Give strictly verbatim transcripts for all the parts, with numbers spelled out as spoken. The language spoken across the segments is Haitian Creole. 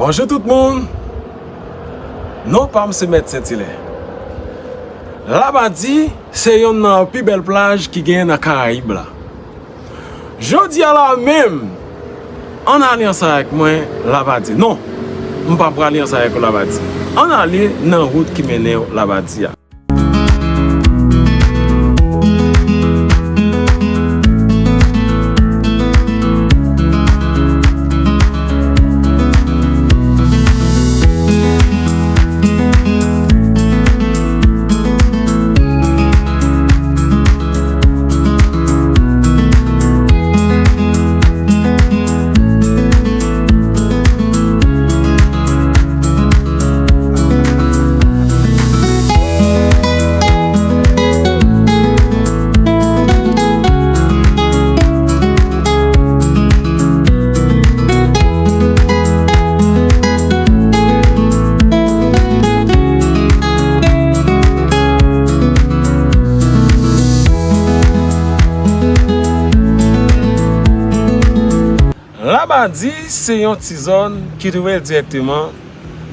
Bonjou tout moun. Non pa m se Mèt Sentilè. Labadi se yonn nan pi bèl plaj ki genyen nan Karayib la. Jodi a la menm, ann ale ansanm avèk mwen Labadi. Non, m pa prale ansanm avèk ou Labadi. Ann ale nan wout ki mennen w Labadi a. Labadi se yon ti zòn ki twouve l dirèkteman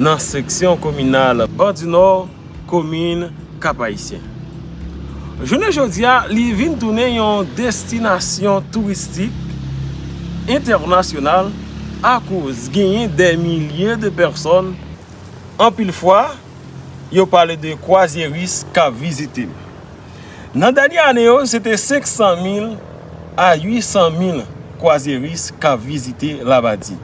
nan seksyon kominal Bò di Nò, komin Kap Ayisyen. Jounen jodi a, li vin tounen yon destinasyon touristik entènasyonal akoz genyen dè milye de pèsòn, anpil fwa, yo pale de kwazyeris k ap vizite l. Nan dènye ane yo, se te senk san mil a uit san mil kwazyeris k ap vizite Labadi.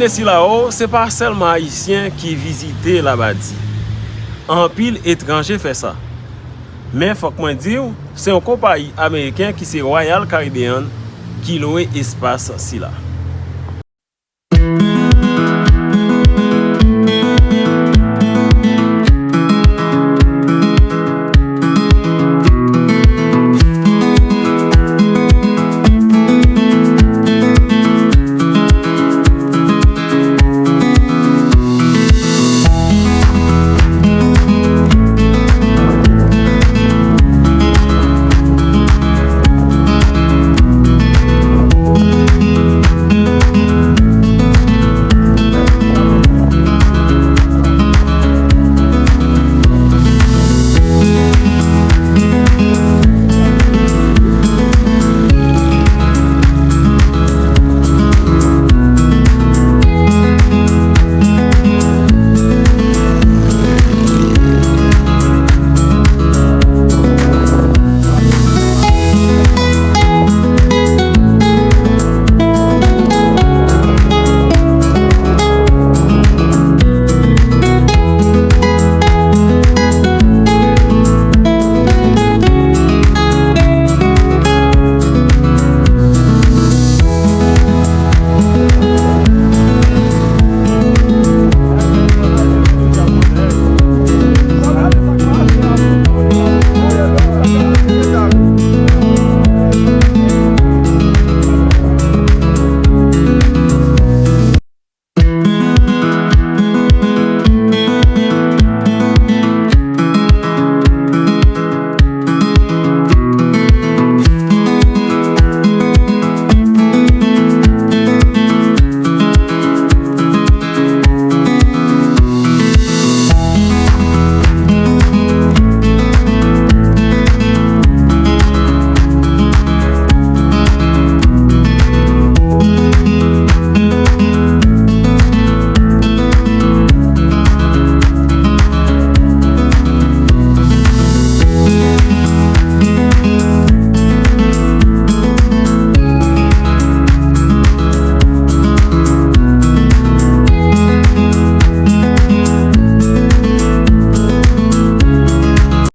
Silao, se pa sèlman Ayisyen ki vizite Labadi. Anpil etranje fè sa. Men fòk mwen di w, se yon konpayi ameriken ki se Royal Caribbean ki lwe espas sila.